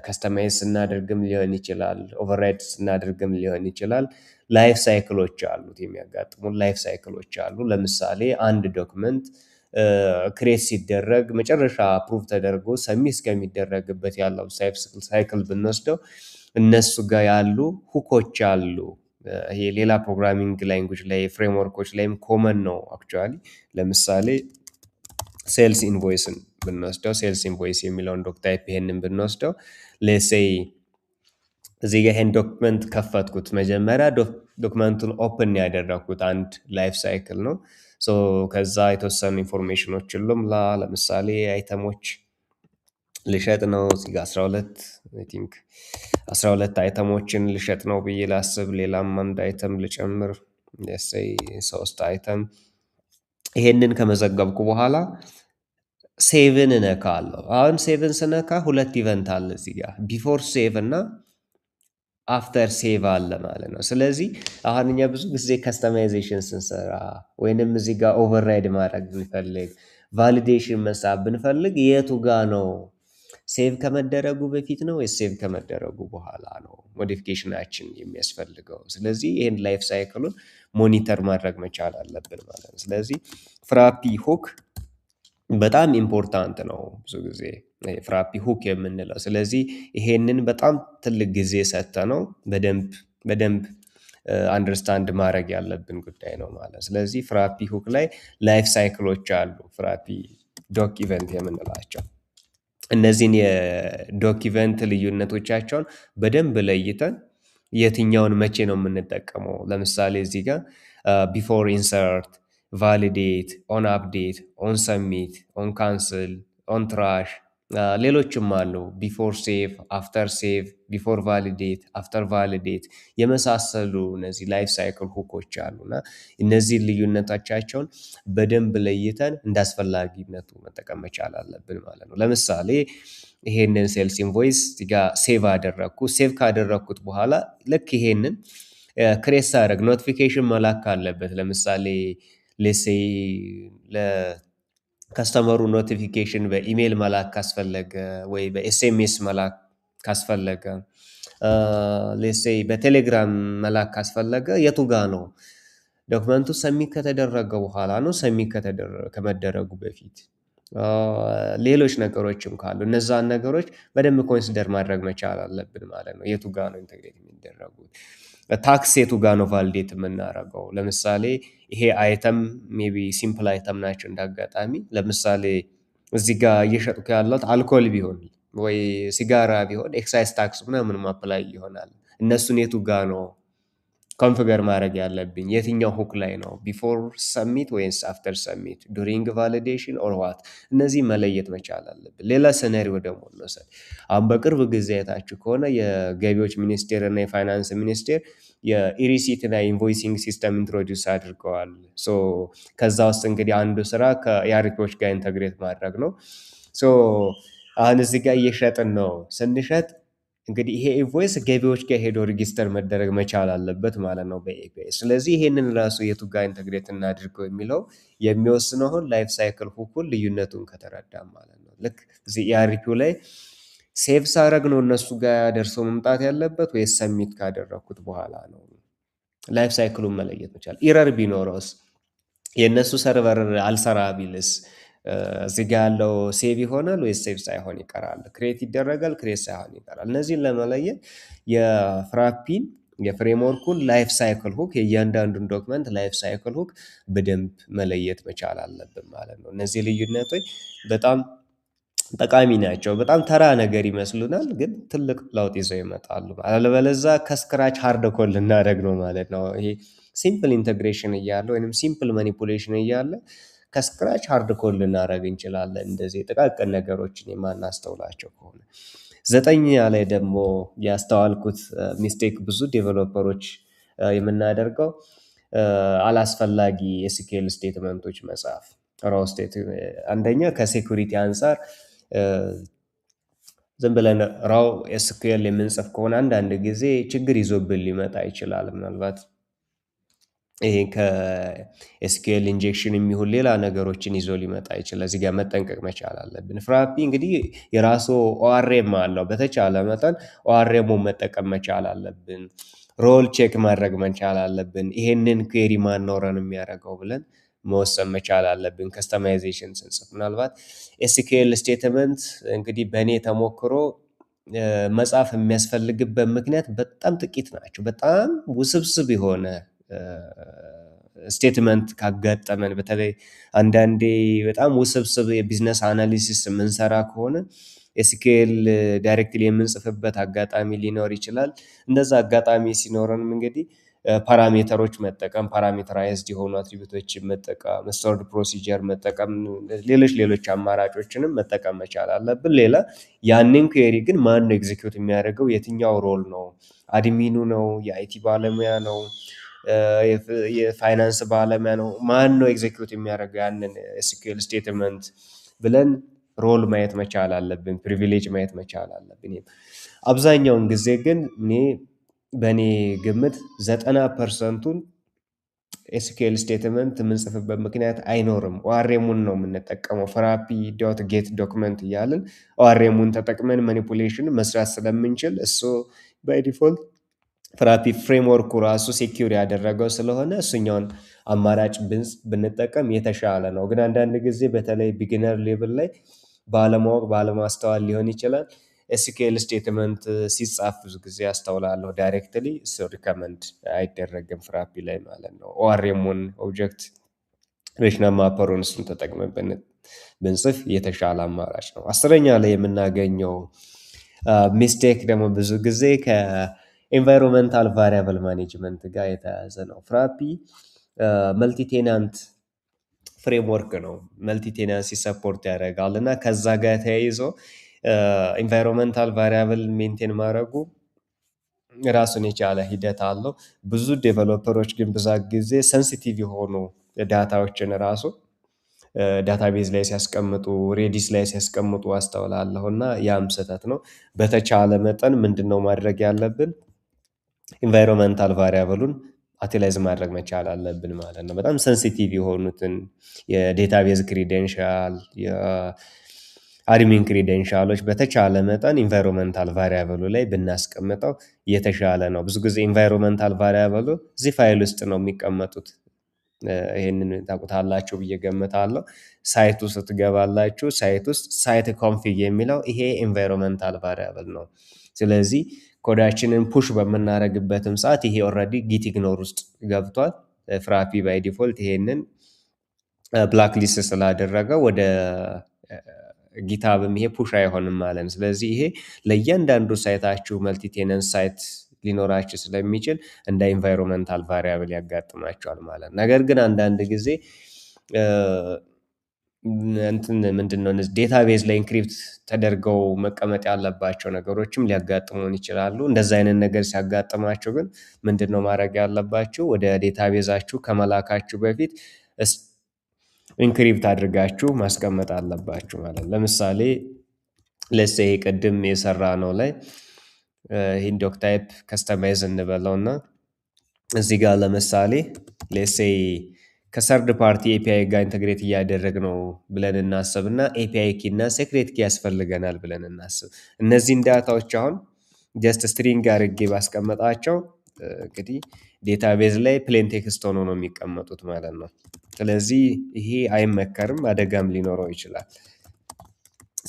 [SPEAKER 1] customize ስናደርግም ሊሆን ይችላል፣ override ስናደርግም ሊሆን ይችላል። Life cycle ኦች አሉት፣ የሚያጋጥሙ life cycle ኦች አሉ። ለምሳሌ አንድ document create ሲደረግ መጨረሻ approve ተደርጎ submit እስከሚደረግበት ያለው cycle ብንወስደው እነሱ ጋር ያሉ hook ኦች አሉ። ይሄ ሌላ programming language ላይ framework ኦች ላይም common ነው actually። ለምሳሌ sales invoice ን ብንወስደው፣ sales invoice የሚለውን doc type ይሄንን ብንወስደው፣ let's say እዚህ ጋር ይሄን document ከፈትኩት። መጀመሪያ document ኡን open ያደረግኩት አንድ life cycle ነው። So ከዛ የተወሰኑ information ኦችን ልሙላ። ለምሳሌ item ኦች ልሸጥ ነው፣ እዚህ ጋር 12፣ I think 12 item ኦችን ልሸጥ ነው ብዬ ላስብ። ሌላም አንድ item ልጨምር፣ let's say ሶስት item። ይሄንን ከመዘገብኩ በኋላ save ን እነካለሁ። አሁን save ን ስነካ ሁለት event አለ እዚህ ጋር፣ before save እና after save አለ ማለት ነው። ስለዚህ አሁን እኛ ብዙ ጊዜ customization ስንሰራ ወይንም እዚህ ጋር override ማድረግ ብንፈልግ፣ validation መሳብ ብንፈልግ የቱ ጋ ነው? Save ከመደረጉ በፊት ነው ወይስ save ከመደረጉ በኋላ ነው modification ኣችን የሚያስፈልገው? ስለዚህ ይህን life cycle ኡን monitor ማድረግ መቻል አለብን ማለት ነው። ስለዚህ Frappe hook በጣም important ነው ብዙ ጊዜ Frappe hook የምንለው። ስለዚህ ይሄንን በጣም ትልቅ ጊዜ ሰጥተነው በደንብ በደንብ understand ማድረግ ያለብን ጉዳይ ነው ማለት። ስለዚህ Frappe hook ላይ life cycle ኦች አሉ፣ Frappe doc event የምንላቸው። እነዚህን የ doc event ልዩነቶቻቸውን በደንብ ለይተን የትኛውን መቼ ነው የምንጠቀመው? ለምሳሌ እዚህ ጋር before insert፣ validate፣ on update፣ on submit፣ on cancel፣ on trash፣ ሌሎችም አሉ። Before save፣ after save፣ before validate፣ after validate የመሳሰሉ እነዚህ life cycle hook ኦች አሉ እና እነዚህን ልዩነቶቻቸውን በደንብ ለይተን እንዳስፈላጊነቱ መጠቀም መቻል አለብን ማለት ነው። ለምሳሌ ይሄንን sales invoice እዚህ ጋር save አደረግኩ። Save ካደረግኩት በኋላ ልክ ይሄንን create ሳደርግ notification መላክ ካለበት፣ ለምሳሌ let's say ለ customer ኡ notification በ email መላክ ካስፈለገ ወይ በ SMS መላክ ካስፈለገ፣ let's say በቴሌግራም መላክ ካስፈለገ የቱ ጋ ነው? Document ኡ submit ከተደረገ በኋላ ነው? Submit ከመደረጉ በፊት? ሌሎች ነገሮችም ካሉ እነዛን ነገሮች በደንብ consider ማድረግ መቻል አለብን ማለት ነው። የቱ ጋ ነው integrate የሚደረጉት? Tax የቱ ጋ ነው validate የምናደርገው? ለምሳሌ ይሄ item maybe simple item ናቸው እንዳጋጣሚ። ለምሳሌ እዚህ ጋር እየሸጥኩ ያለሁት አልኮል ቢሆን ወይ ሲጋራ ቢሆን excise tax ምናምን apply ይሆናል። እነሱን የቱ ጋ ነው configure ማድረግ ያለብኝ? የትኛው hook ላይ ነው? Before submit ወይስ after submit? During validation or what? እነዚህ መለየት መቻል አለብን። ሌላ scenario ደግሞ እንውሰድ። አሁን በቅርብ ጊዜ አይታችሁ ከሆነ የገቢዎች ሚኒስቴር እና የፋይናንስ ሚኒስቴር የ e-receipt እና invoicing system introduce አድርገዋል። So ከዛ ውስጥ እንግዲህ አንዱ ስራ ከ ERP ዎች ጋር integrate ማድረግ ነው። So አሁን እዚህ ጋር እየሸጥን ነው። ስንሸጥ እንግዲህ ይሄ invoice ገቢዎች ጋር ሄዶ register መደረግ መቻል አለበት ማለት ነው በ API። ስለዚህ ይሄንን ራሱ የቱ ጋር integrate እናድርገው የሚለው የሚወስነው አሁን life cycle hook ኡን ልዩነቱን ከተረዳም ማለት ነው። ልክ እዚህ ERP ው ላይ save ሳረግ ነው እነሱ ጋር ደርሶ መምጣት ያለበት ወይስ submit ካደረግኩት በኋላ ነው? Life cycle ኡን መለየት መቻል። Error ቢኖረውስ? የእነሱ server አልሰራ ቢልስ? እዚህ ጋ ያለው save ይሆናል ወይስ save ሳይሆን ይቀራል? Create ይደረጋል፣ create ሳይሆን ይቀራል። እነዚህን ለመለየት የፍራፒን የፍሬምወርኩን ላይፍ ሳይክል ሁክ፣ የእያንዳንዱን document life cycle hook በደንብ መለየት መቻል አለብን ማለት ነው። እነዚህ ልዩነቶች በጣም ጠቃሚ ናቸው። በጣም ተራ ነገር ይመስሉናል፣ ግን ትልቅ ለውጥ ይዘው ይመጣሉ። አለበለዛ ከ scratch hard code ልናደርግ ነው ማለት ነው። ይሄ simple integration እያለ ወይም simple manipulation እያለ ከ scratch hard code ልናደርግ እንችላለን፣ እንደዚህ ጥቃቅን ነገሮችን የማናስተውላቸው ከሆነ። ዘጠነኛ ላይ ደግሞ ያስተዋልኩት mistake፣ ብዙ developer ኦች የምናደርገው አላስፈላጊ የ SQL statement ኦች መጻፍ፣ raw state። አንደኛ ከ security አንጻር ዝም ብለን raw SQL የምንጽፍ ከሆነ አንዳንድ ጊዜ ችግር ይዞብን ሊመጣ ይችላል። ምናልባት ይሄ ከ SQL injection የሚሆን ሌላ ነገሮችን ይዞ ሊመጣ ይችላል። እዚህ ጋር መጠንቀቅ መቻል አለብን። Frappe እንግዲህ የራሱ ORM አለው። በተቻለ መጠን ORM ኡን መጠቀም መቻል አለብን። Role check ማድረግ መቻል አለብን። ይሄንን query ማን ነው run የሚያደርገው ብለን መወሰን መቻል አለብን። Customization ስንጽፍ ምናልባት SQL statement እንግዲህ በእኔ ተሞክሮ መጻፍ የሚያስፈልግበት ምክንያት በጣም ጥቂት ናቸው። በጣም ውስብስብ የሆነ statement ካጋጠመን፣ በተለይ አንዳንዴ በጣም ውስብስብ የ business analysis የምንሰራ ከሆነ SQL directly የምንጽፍበት አጋጣሚ ሊኖር ይችላል። እንደዛ አጋጣሚ ሲኖረንም እንግዲህ parameter ኦች መጠቀም፣ parameterized የሆኑ attribute ኦችን መጠቀም፣ stored procedure መጠቀም፣ ሌሎች ሌሎች አማራጮችንም መጠቀም መቻል አለብን። ሌላ ያንን query ግን ማን ነው execute የሚያደርገው? የትኛው role ነው? Admin ኑ ነው? የ IT ባለሙያ ነው? የፋይናንስ ባለሙያ ነው? ማን ነው execute የሚያደርገው ያንን SQL statement ብለን role ማየት መቻል አለብን። Privilege ማየት መቻል አለብን። አብዛኛውን ጊዜ ግን እኔ በእኔ ግምት 90% ኡን SQL statement የምንጽፍበት ምክንያት አይኖርም። ORM ኡን ነው የምንጠቀመው። Frappe.getDocument እያልን ORM ኡን ተጠቅመን manipulation መስራት ስለምንችል፣ እሱ by default Frappe framework ኡ ራሱ secure ያደረገው ስለሆነ እሱኛውን አማራጭ ብንጠቀም የተሻለ ነው። ግን አንዳንድ ጊዜ በተለይ beginner level ላይ ባለማወቅ፣ ባለማስተዋል ሊሆን ይችላል፣ SQL statement ሲጻፍ ብዙ ጊዜ አስተውላለሁ። Directly እሱ recommend አይደረግም Frappe ላይ ማለት ነው። ORM ኡን፣ object relational mapper ኡን፣ እሱን ተጠቅመን ብንጽፍ የተሻለ አማራጭ ነው። 10ኛ ላይ የምናገኘው mistake ደግሞ ብዙ ጊዜ ከ environmental variable management ጋር የተያያዘ ነው። Frappe multi tenant framework ነው። Multi tenancy support ያደርጋል እና ከዛ ጋር ተያይዞ environmental variable maintain ማድረጉ ራሱን የቻለ ሂደት አለው። ብዙ developer ኦች ግን ብዛት ጊዜ sensitive የሆኑ data ዎችን ራሱ database ላይ ሲያስቀምጡ፣ Redis ላይ ሲያስቀምጡ አስተውላለሁ እና ያም ስህተት ነው። በተቻለ መጠን ምንድነው ማድረግ ያለብን? Environmental variable ኡን utilize ማድረግ መቻል አለብን ማለት ነው። በጣም sensitive የሆኑትን የ database credential፣ የ admin credential ኦች በተቻለ መጠን environmental variable ኡ ላይ ብናስቀምጠው የተሻለ ነው። ብዙ ጊዜ environmental variable ኡ እዚህ ፋይል ውስጥ ነው የሚቀመጡት። ይሄንን ታውቁታላችሁ ብዬ ገምታለሁ። Site ውስጥ ትገባላችሁ። Site ውስጥ site config የሚለው ይሄ environmental variable ነው። ስለዚህ ኮዳችንን push በምናደርግበትም ሰዓት ይሄ already gitignore ውስጥ ገብቷል። Frappe by default ይሄንን blacklist ስላደረገው ወደ GitHub ም ይሄ push አይሆንም ማለት ነው። ስለዚህ ይሄ ለእያንዳንዱ site ኣችሁ multi tenant site ሊኖራችሁ ስለሚችል እንደ environmental variable ያጋጥማቸዋል ማለት ነው። ነገር ግን አንዳንድ ጊዜ እንትን ምንድነው፣ እነዚህ database ላይ encrypt ተደርገው መቀመጥ ያለባቸው ነገሮችም ሊያጋጥሙን ይችላሉ። እንደዛ አይነት ነገር ሲያጋጥማችሁ ግን ምንድነው ማድረግ ያለባችሁ? ወደ database ኣችሁ ከመላካችሁ በፊት encrypt አድርጋችሁ ማስቀመጥ አለባችሁ ማለት ነው። ለምሳሌ let's say ቅድም የሰራነው ላይ ይህን doctype customize እንበለውና እዚህ ጋር ለምሳሌ let's say ከ third party API ጋር integrate እያደረግነው ብለን እናስብ እና API key እና secret key ያስፈልገናል ብለን እናስብ። እነዚህን data ዎች አሁን just string አድርጌ ባስቀመጣቸው እንግዲህ database ላይ plain text ሆኖ ነው የሚቀመጡት ማለት ነው። ስለዚህ ይሄ አይመከርም፣ አደጋም ሊኖረው ይችላል።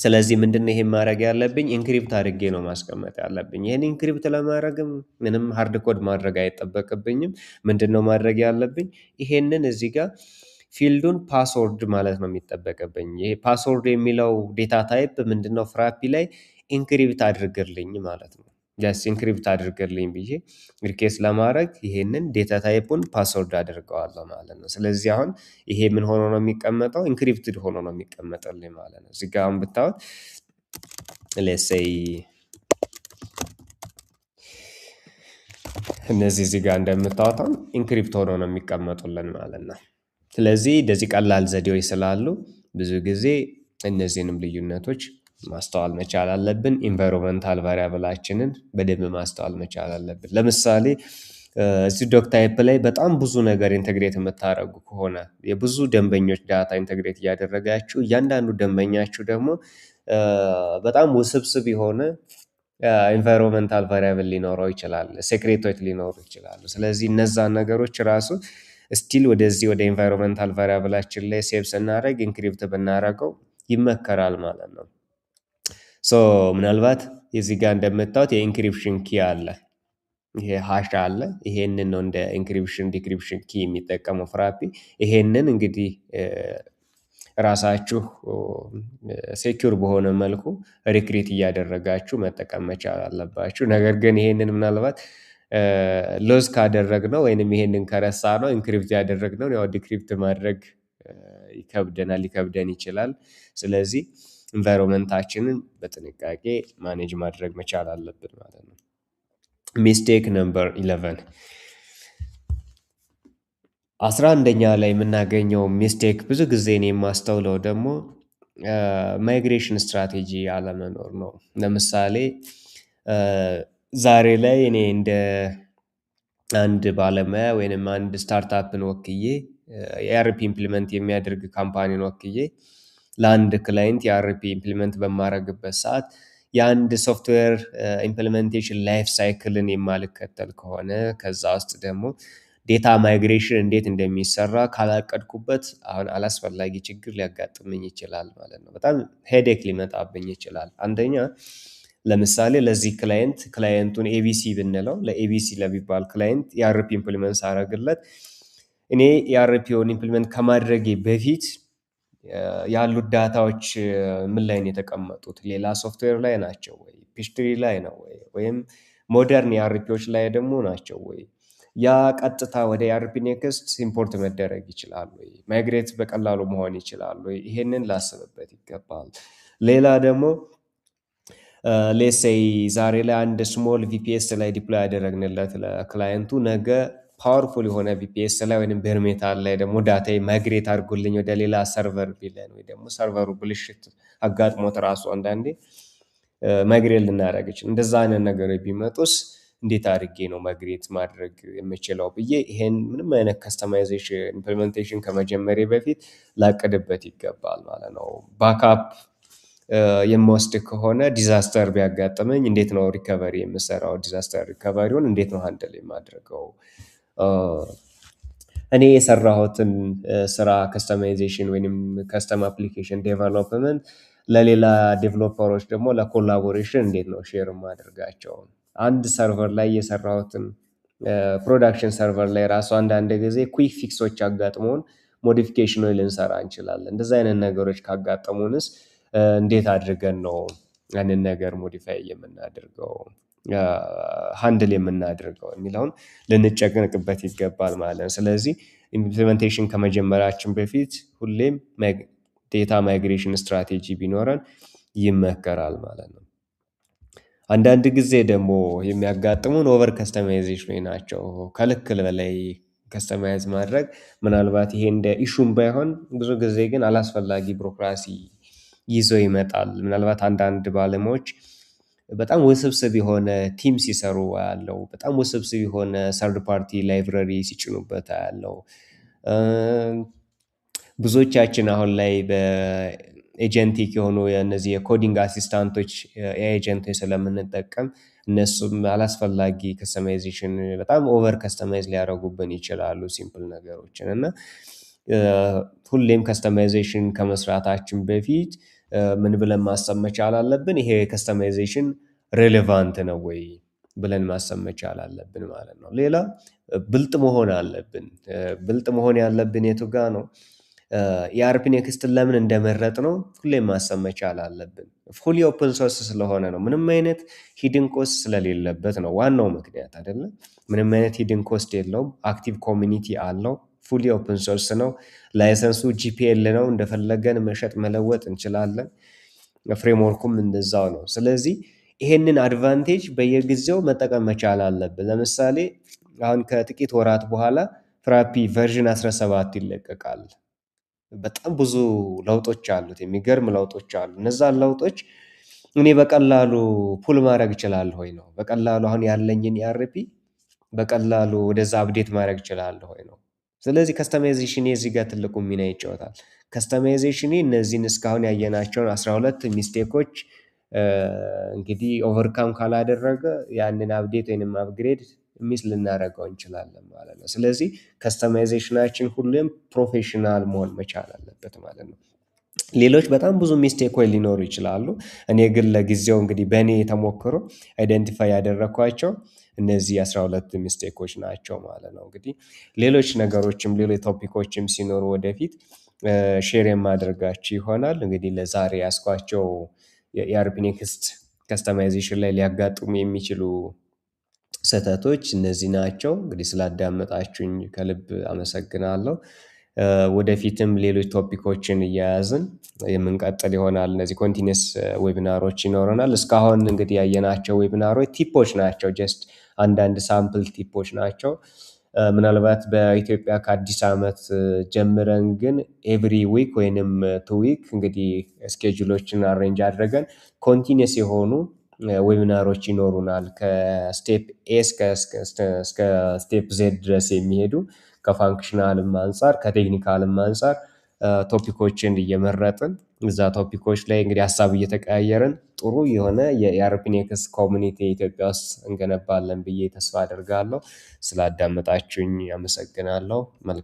[SPEAKER 1] ስለዚህ ምንድነው ይሄን ማድረግ ያለብኝ? Encrypt አድርጌ ነው ማስቀመጥ ያለብኝ። ይሄን encrypt ለማድረግም ምንም hard code ማድረግ አይጠበቅብኝም። ምንድነው ማድረግ ያለብኝ? ይሄንን እዚህ ጋር field ኡን password ማለት ነው የሚጠበቅብኝ። ይሄ password የሚለው data type ምንድነው? Frappe ላይ encrypt አድርግልኝ ማለት ነው። Just encrypt አድርግልኝ ብዬ request ለማድረግ ይሄንን data type ኡን password አድርገዋለሁ ማለት ነው። ስለዚህ አሁን ይሄ ምን ሆኖ ነው የሚቀመጠው? Encrypted ሆኖ ነው የሚቀመጥልኝ ማለት ነው። እዚህ ጋር አሁን ብታዩት let's say እነዚህ እዚህ ጋር እንደምታዩት encrypt ሆኖ ነው የሚቀመጡልን ማለት ነው። ስለዚህ እንደዚህ ቀላል ዘዴዎች ስላሉ ብዙ ጊዜ እነዚህንም ልዩነቶች ማስተዋል መቻል አለብን። Environmental variable ኣችንን በደንብ ማስተዋል መቻል አለብን። ለምሳሌ እዚህ doctype ላይ በጣም ብዙ ነገር integrate የምታደርጉ ከሆነ፣ የብዙ ደንበኞች data integrate እያደረጋችሁ፣ እያንዳንዱ ደንበኛችሁ ደግሞ በጣም ውስብስብ የሆነ environmental variable ሊኖረው ይችላል፣ secret ኦች ሊኖሩ ይችላሉ። ስለዚህ እነዛን ነገሮች ራሱ still ወደዚህ ወደ environmental variable ኣችን ላይ save ስናደርግ encrypt ብናደርገው ይመከራል ማለት ነው። So ምናልባት እዚህ ጋር እንደምታዩት የ encryption key አለ። ይሄ hash አለ። ይሄንን ነው እንደ encryption decryption key የሚጠቀመው Frappe። ይሄንን እንግዲህ ራሳችሁ secure በሆነ መልኩ recreate እያደረጋችሁ መጠቀም መቻል አለባችሁ። ነገር ግን ይሄንን ምናልባት lose ካደረግነው ወይንም ይሄንን ከረሳነው encrypt ያደረግነው ያው decrypt ማድረግ ይከብደናል፣ ሊከብደን ይችላል። ስለዚህ environment ኣችንን በጥንቃቄ manage ማድረግ መቻል አለብን ማለት ነው። Mistake number 11፣ 11ኛ ላይ የምናገኘው mistake፣ ብዙ ጊዜ እኔ የማስተውለው ደግሞ migration strategy አለመኖር ነው። ለምሳሌ ዛሬ ላይ እኔ እንደ አንድ ባለሙያ ወይንም አንድ startup ን ወክዬ፣ ERP implement የሚያደርግ company ን ወክዬ ለአንድ client ERP implement በማደርግበት ሰዓት የአንድ software implementation life cycle ን የማልከተል ከሆነ፣ ከዛ ውስጥ ደግሞ data migration እንዴት እንደሚሰራ ካላቀድኩበት አሁን አላስፈላጊ ችግር ሊያጋጥመኝ ይችላል ማለት ነው። በጣም headache ሊመጣብኝ ይችላል። አንደኛ ለምሳሌ ለዚህ client፣ client ኡን ABC ብንለው፣ ለ ABC ለሚባል client ERP implement ሳረግለት እኔ ERP ውን implement ከማድረጌ በፊት ያሉት data ዎች ምን ላይ ነው የተቀመጡት? ሌላ ሶፍትዌር ላይ ናቸው ወይ? Peachtree ላይ ነው ወይ? ወይም modern ERP ዎች ላይ ደግሞ ናቸው ወይ? ያ ቀጥታ ወደ ERPNext import መደረግ ይችላል ወይ? Migrate በቀላሉ መሆን ይችላል ወይ? ይሄንን ላስብበት ይገባል። ሌላ ደግሞ let's say ዛሬ ላይ አንድ small VPS ላይ deploy ያደረግንለት ለ client ኡ ነገ powerful የሆነ VPS ላይ ወይም bare metal ላይ ደግሞ data migrate አድርጎልኝ ወደ ሌላ server ቢለን ወይ ደግሞ server ኡ ብልሽት አጋጥሞት ራሱ አንዳንዴ migrate ልናደርግ ይችላል። እንደዛ አይነት ነገሮች ቢመጡስ እንዴት አድርጌ ነው migrate ማድረግ የምችለው ብዬ ይሄን ምንም አይነት customization implementation ከመጀመሬ በፊት ላቅድበት ይገባል ማለት ነው። Backup የምወስድ ከሆነ disaster ቢያጋጥመኝ እንዴት ነው recovery የምሰራው? Disaster recovery ውን እንዴት ነው handle የማደርገው? እኔ የሰራሁትን ስራ customization ወይንም custom application development ለሌላ developer ኦች ደግሞ ለ collaboration እንዴት ነው share የማደርጋቸው? አንድ server ላይ የሰራሁትን production server ላይ ራሱ አንዳንድ ጊዜ quick fix ኦች አጋጥመውን modification ኦች ልንሰራ እንችላለን። እንደዛ አይነት ነገሮች ካጋጠሙንስ እንዴት አድርገን ነው ያንን ነገር modify የምናደርገው፣ handle የምናደርገው የሚለውን ልንጨነቅበት ይገባል ማለት ነው። ስለዚህ implementation ከመጀመራችን በፊት ሁሌም data migration strategy ቢኖረን ይመከራል ማለት ነው። አንዳንድ ጊዜ ደግሞ የሚያጋጥሙን over customization ናቸው። ከልክ በላይ customize ማድረግ ምናልባት ይሄ እንደ issue ም ባይሆን ብዙ ጊዜ ግን አላስፈላጊ ቢሮክራሲ ይዞ ይመጣል። ምናልባት አንዳንድ ባለሙያዎች በጣም ውስብስብ የሆነ theme ሲሰሩ አያለሁ። በጣም ውስብስብ የሆነ third party library ሲጭኑበት አያለሁ። ብዙዎቻችን አሁን ላይ በ agentic የሆኑ የእነዚህ የ coding assistant ኦች፣ agent ኦች ስለምንጠቀም እነሱም አላስፈላጊ customization በጣም over customize ሊያደርጉብን ይችላሉ simple ነገሮችን። እና ሁሌም customization ከመስራታችን በፊት ምን ብለን ማሰብ መቻል አለብን? ይሄ customization relevant ነው ወይ ብለን ማሰብ መቻል አለብን ማለት ነው። ሌላ ብልጥ መሆን አለብን። ብልጥ መሆን ያለብን የቱ ጋ ነው? ERPNext ን ለምን እንደመረጥነው ሁሌም ማሰብ መቻል አለብን። Fully open source ስለሆነ ነው። ምንም አይነት hidden cost ስለሌለበት ነው ዋናው ምክንያት አይደለም። ምንም አይነት hidden cost የለውም። Active community አለው። Fully open source ነው። License ኡ GPL ነው። እንደፈለገን መሸጥ መለወጥ እንችላለን። Framework ኩም እንደዛው ነው። ስለዚህ ይሄንን advantage በየጊዜው መጠቀም መቻል አለብን። ለምሳሌ አሁን ከጥቂት ወራት በኋላ Frappe version 17 ይለቀቃል። በጣም ብዙ ለውጦች አሉት። የሚገርም ለውጦች አሉ። እነዛን ለውጦች እኔ በቀላሉ pull ማድረግ እችላለሁ ወይ ነው። በቀላሉ አሁን ያለኝን ERP በቀላሉ ወደዛ update ማድረግ እችላለሁ ወይ ነው። ስለዚህ customization እዚህ ጋር ትልቁ ሚና ይጫወታል። Customization እነዚህን እስካሁን ያየናቸውን 12 mistake ኦች እንግዲህ overcome ካላደረገ ያንን update ወይንም upgrade miss ልናደርገው እንችላለን ማለት ነው። ስለዚህ customization ኣችን ሁሌም professional መሆን መቻል አለበት ማለት ነው። ሌሎች በጣም ብዙ mistake ኦች ሊኖሩ ይችላሉ። እኔ ግን ለጊዜው እንግዲህ በእኔ ተሞክሮ identify ያደረኳቸው እነዚህ 12 mistake ኦች ናቸው ማለት ነው። እንግዲህ ሌሎች ነገሮችም ሌሎች topic ኦችም ሲኖሩ ወደፊት share የማደርጋችሁ ይሆናል። እንግዲህ ለዛሬ ያስኳቸው የ ERPNext customization ላይ ሊያጋጥሙ የሚችሉ ስህተቶች እነዚህ ናቸው። እንግዲህ ስላዳመጣችሁኝ ከልብ አመሰግናለሁ። ወደፊትም ሌሎች topic ኦችን እየያዝን የምንቀጥል ይሆናል። እነዚህ continuous webinar ኦች ይኖረናል። እስካሁን እንግዲህ ያየናቸው webinar ኦች tip ኦች ናቸው። Just አንዳንድ sample tip ኦች ናቸው። ምናልባት በኢትዮጵያ ከአዲስ አመት ጀምረን ግን every week ወይንም 2 week እንግዲህ schedule ኦችን arrange አድርገን continuous የሆኑ webinar ኦች ይኖሩናል። ከ step A እስከ step Z ድረስ የሚሄዱ ከ functional ም አንፃር ከ technical ም አንፃር topic ኦችን እየመረጥን እዛ topic ኦች ላይ እንግዲህ ሀሳብ እየተቀያየርን ጥሩ የሆነ የ ERPNext community ኢትዮጵያ ውስጥ እንገነባለን ብዬ ተስፋ አደርጋለሁ። ስላዳመጣችሁኝ አመሰግናለሁ። መልካም።